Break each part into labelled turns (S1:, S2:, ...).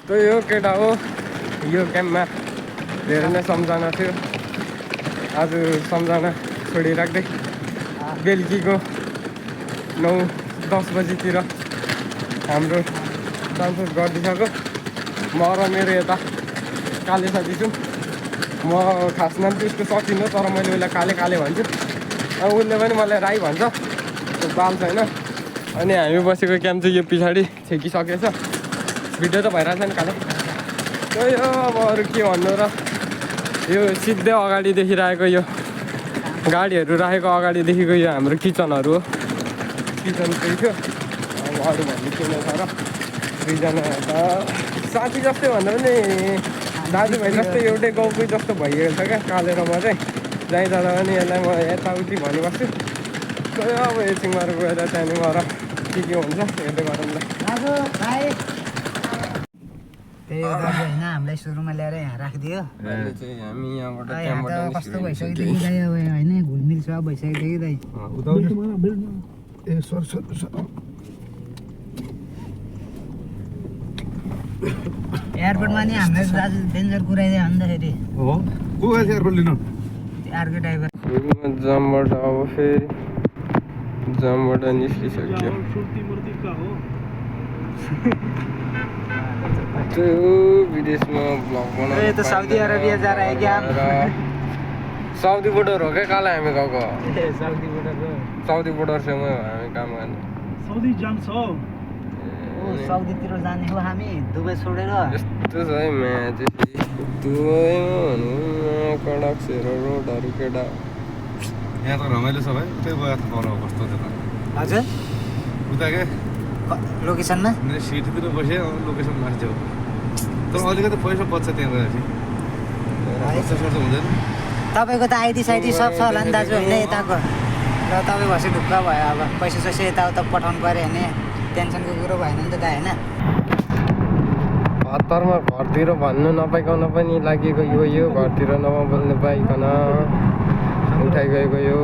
S1: त्यही हो केटा हो, यो क्याम्पमा धेरै नै सम्झना थियो। आज सम्झना छोडिराख्दै बेलुकीको 9-10 बजीतिर हाम्रो ट्रान्सफर गरिदिइसक्यो। म र मेरो यता काले साथी छु। म खास नाम चाहिँ उसको सचिन हो, तर मैले उसलाई काले काले भन्छु। अब उसले पनि मलाई राई भन्छ, त्यो बाल छैन। अनि हामी बसेको क्याम्प चाहिँ यो पछाडि छेकिसकेछ। भिडियो त भइरहेछ नि काले। त्यही हो, अब अरू के भन्नु र। यो सिधै अगाडि देखिरहेको यो गाडीहरू राखेको अगाडिदेखिको यो हाम्रो किचनहरू हो। किचन त्यही थियो। अब अरू भन्ने के नै छ र। दुईजना त साथी जस्तै भन्दा पनि दाजुभाइ जस्तै एउटै गाउँकै जस्तो भइएको छ क्या काले र म चाहिँ। जहीँ जाँदा पनि यसलाई म यताउति भनिबस्छु। त्यही हो, अब एकछिनमा गएर त्यहाँदेखि गएर के हुन्छ हेर्दै गरौँ ल।
S2: त्यही हो दाजु होइन, हामीलाई सुरुमा ल्याएर यहाँ राखिदियो।
S1: अहिले चाहिँ हामी यहाँबाट
S2: कस्तो भइसक्यो दाइ अब होइन, घुलमिल सब भइसक्यो कि दाइ। एयरपोर्टमा नि हाम्रो दाजु डेन्जर कुराइदियो हो नि त फेरि।
S3: हो को गएछ एयरपोर्ट लिनु?
S2: अर्को ड्राइभर
S1: जामबाट अब फेरि जामबाट निस्किसक्यो। त्यो विदेशमा ब्लग बनाउनु
S2: तो साउदी अरबिया जा रहा है क्या आप?
S1: साउदी बोर्डर हो क्या काला हामी गएको?
S2: साउदी बोर्डर हो।
S1: साउदी बोर्डरसँगै हो हामी काम गर्ने।
S3: साउदी जान्छ
S2: ओ साउदीतिर जाने हो हामी, दुबई छोडेर।
S1: यस्तो छ है म्याच दुबईमा भनौँ कडक सेरो रोडहरू केटा।
S3: यहाँ त रमाइलो छ भाइ। उतै गयो त पर कस्तो छ त
S2: हजुर
S3: उता के
S2: लोकेसनमा
S3: सिटीतिर बस्यो लोकेसन मान्छे हो। तर अलिकति पैसा बच्छ त्यहाँ गएपछि खर्च सर्च हुँदैन।
S2: तपाईँको त आइडी साइडी सब छ होला नि दाजु होइन यताको, र तपाईँ भएपछि ढुक्क भयो। अब पैसा सैसा यताउता पठाउनु पऱ्यो भने टेन्सनको कुरो भएन नि त दा होइन।
S1: हतारमा घरतिर भन्नु नपाइकन पनि लागेको यो घरतिर नबोल्नु पाइकन उठाइ गएको यो।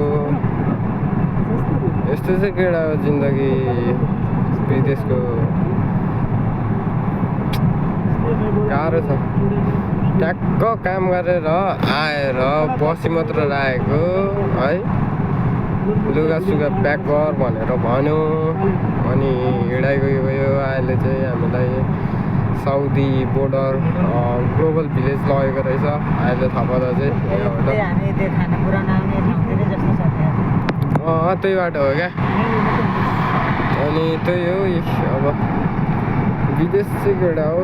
S1: यस्तो चाहिँ केटाको जिन्दगी विदेशको गाह्रो छ। ट्याक्क काम गरेर आएर बसी मात्र राखेको है, लुगासुगा प्याक गर भनेर भन्यो अनि हिँडाइ गयो। अहिले चाहिँ हामीलाई साउदी बोर्डर ग्लोबल भिलेज लगेको रहेछ। अहिले थाहा पाउँदा चाहिँ त्यही बाटो हो क्या। अनि त्यही हो, अब विदेश चाहिँ केटा हो,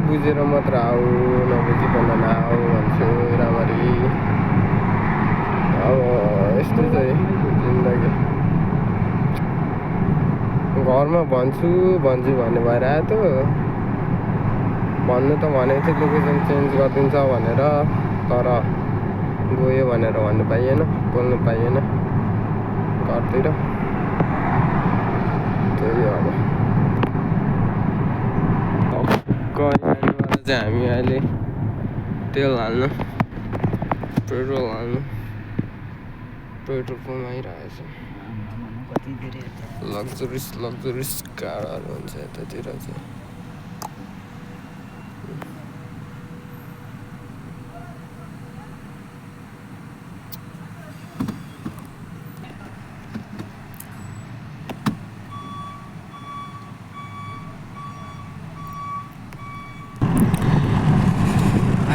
S1: बुझेर मात्र आऊ नबुझिकन नआऊ भन्छु राम्ररी। अब यस्तो चाहिँ जिन्दगी। घरमा भन्छु भन्ने भएर आयो त। भन्नु त भनेको थियो लोकेसन चेन्ज गरिदिन्छ भनेर, तर गयो भनेर भन्नु पाइएन, बोल्नु पाइएन घरतिर। त्यही हो अब चाहिँ हामी अहिले तेल हाल्नु, पेट्रोल हाल्नु, पेट्रोल पम्प आइरहेछ। लग्जरिस कारहरू हुन्छ यतातिर चाहिँ।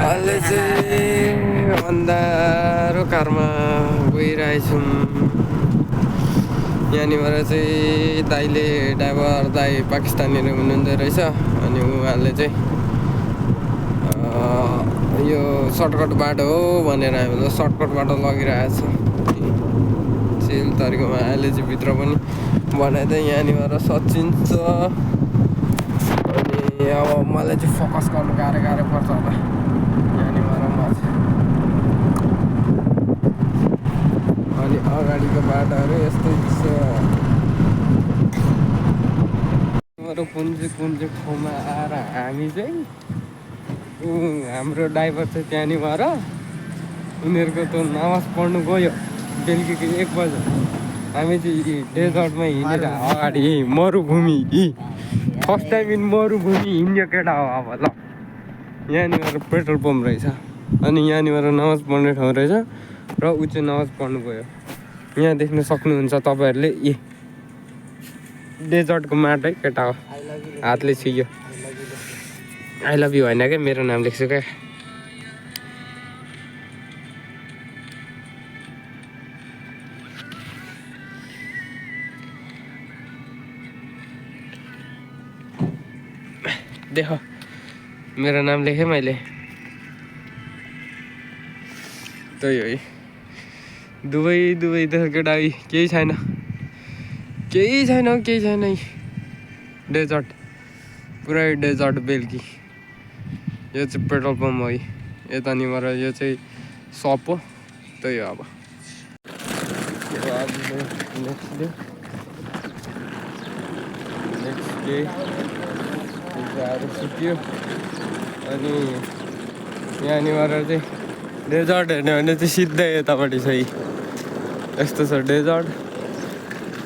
S1: अहिले चाहिँ अन्धारो कारमा गइरहेछौँ। यहाँनिर चाहिँ दाइले ड्राइभर दाइ पाकिस्तानीहरू हुनुहुँदो रहेछ। अनि उहाँले चाहिँ यो सर्टकट बाटो हो भनेर हामीलाई सर्टकट बाटो लगिरहेछ चिल तरिकामा। अहिले चाहिँ भित्र पनि बनाइदिएँ। यहाँनिर सचिन छ। अनि अब मलाई चाहिँ फोकस गर्नु गाह्रो पर्छ होला। अनि अगाडिको बाटोहरू यस्तै छ। कुन चाहिँ ठाउँमा आएर हामी चाहिँ हाम्रो ड्राइभर चाहिँ त्यहाँनिर गएर उनीहरूको त नमाज पढ्नु गयो बेलुकीको 1 बजे। हामी चाहिँ डेजर्टमा हिँडेर अगाडि मरुभूमि फर्स्ट टाइम इन मरुभूमि हिँड्यो केटा हो अब ल यहाँनिर पेट्रोल पम्प रहेछ अनि यहाँनिर नमाज पढ्ने ठाउँ रहेछ र ऊ चाहिँ नमाज पढ्नु गयो यहाँ देख्न सक्नुहुन्छ तपाईँहरूले ए डेजर्टको माटो है केटा हो हातले छियो आई लभ यु होइन क्या मेरो नाम लेख्छु क्या देख मेरो नाम लेखेँ मैले त्यही हो है दुबई देख केटा केही छैन डेजर्ट पुरै डेजर्ट बेलुकी यो चाहिँ पेट्रोल पम्प हो यतानिर यो चाहिँ सप हो त्यही हो अब नेक्स्ट डे आएर सुत्यो अनि यहाँनिर चाहिँ डेजर्ट हेर्ने भने चाहिँ सिधै यतापट्टि छ यस्तो छ डेजर्ट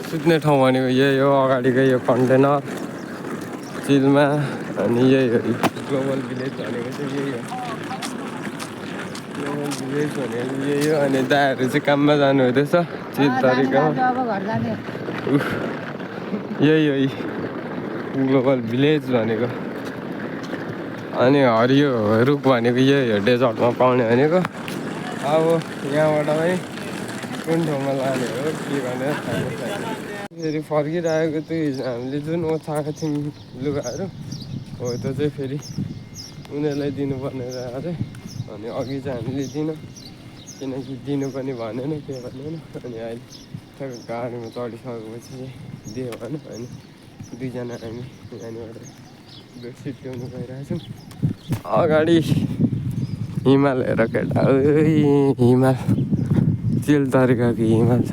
S1: सुत्ने ठाउँ भनेको यही हो अगाडिकै यो कन्टेनर चिलमा अनि यही हो ग्लोबल भिलेज भनेको चाहिँ यही हो ग्लोबल भिलेज भनेको यही हो अनि दाहरू चाहिँ काममा जानु हुँदैछ चिल तरिकामा यही हो ग्लोबल भिलेज भनेको अनि हरियो रुख भनेको यही हो डेजर्टमा पाउने भनेको अब यहाँबाट है कुन ठाउँमा लाने हो के भनेर थाहा छैन फेरि फर्किरहेको चाहिँ हामीले जुन ओछाएको थियौँ लुगाहरू हो त्यो चाहिँ फेरि उनीहरूलाई दिनुपर्ने रहेछ अरे अनि अघि चाहिँ हामीले दिनौँ किनकि दिनु पनि भनेन के भनेन अनि अहिले ठ्याक्क गाडीमा चढिसकेपछि दियो भने अनि दुईजना हामी यहाँनिर बेडसिट ल्याउनु गइरहेछौँ अगाडि हिमाल हेर केटा हिमाल चिल तरिकाको हिमाल छ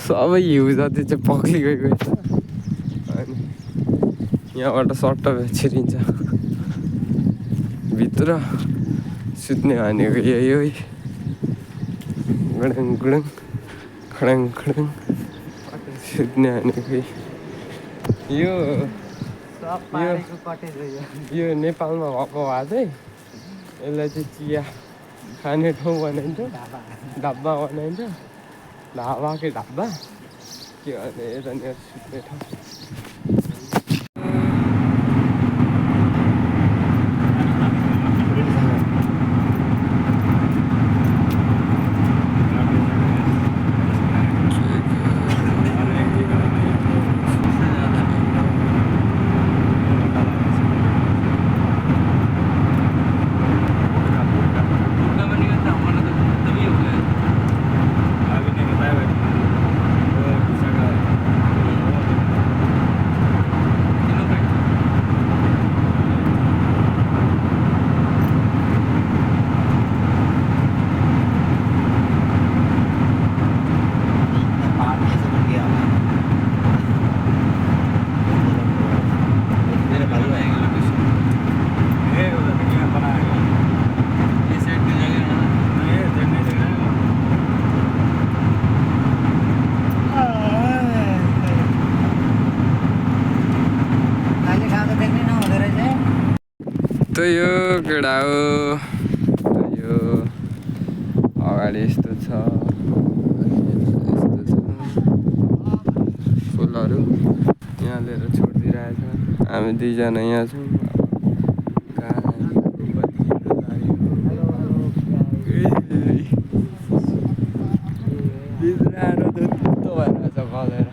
S1: सबै हिउँ जति चाहिँ पक्लिगएको छ अनि यहाँबाट सट्ट छिरिन्छ भित्र सुत्ने भनेको यही हो गुडुङ गुडुङ खडङ खडङ सुत्ने भनेको यो नेपालमा भएको भए चाहिँ यसलाई चाहिँ चिया खाने ठाउँ बनाइन्छ ढाबा बनाइन्छ ढाबाकै ढाबा के भने यतानिर सुत्ने ठाउँ त्यही हो केटा हो यो अगाडि यस्तो छ फुलहरू यहाँ लिएर छोडिदिइरहेछ हामी दुईजना यहाँ छौँ भित्र आएर त भइरहेछ गलेर